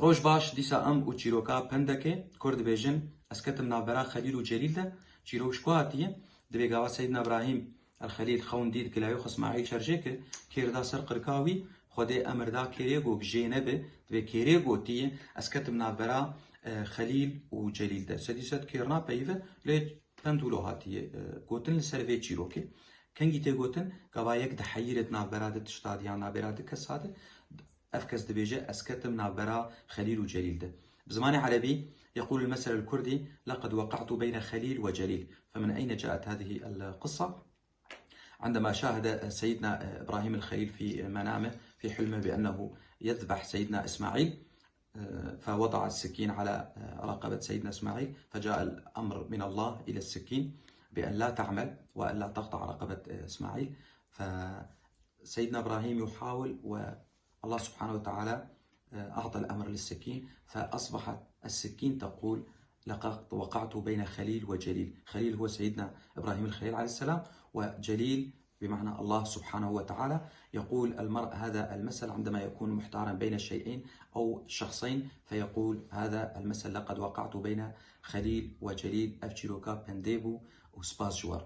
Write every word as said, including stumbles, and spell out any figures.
Roj baş, dîsa em û çîroka pendekê. Kurd dibêjin, ez ketim navbera Xelîl û Celîl de. Çîrok ji ku hatiye? Divê gava Seydina Ibrahîm el-Xelîl xewn dît gilayê xwe Îsmaîl şerjê kir, kêr da ser qirka wî, Xwedê emir da kêrê got jê nebe, divê kêrê gotiye, ez ketim navbera, e, Xelîl û Celîl de. Sedî sed kêr napeyive, lê pend wilo hatiye, e, gotin li ser vê çîrokê. Kengî tê gotin, gava yek diheyîret navbera di tişta di yan navbera di kesa de, ev kes dibêje, ez ketim navbera Xelîl û Celîl de. Bi zimanê erebî, يقول المثل الكردي: لقد وقعت بين خليل وجليل. فمن أين جاءت هذه القصة؟ عندما شاهد سيدنا إبراهيم الخليل في منامه، في حلمه، بأنه يذبح سيدنا إسماعيل، فوضع السكين على رقبة سيدنا إسماعيل، فجاء الأمر من الله إلى السكين بأن لا تعمل وألا تقطع رقبة إسماعيل. فسيدنا إبراهيم يحاول، والله سبحانه وتعالى أعطى الأمر للسكين، فأصبحت السكين تقول: لقد وقعت بين خليل وجليل. خليل هو سيدنا إبراهيم الخليل عليه السلام، وجليل بمعنى الله سبحانه وتعالى. يقول المرء هذا المثل عندما يكون محتارا بين شيئين أو شخصين، فيقول هذا المثل: لقد وقعت بين خليل وجليل. Ev çîroka pendê bû û spas ji we re.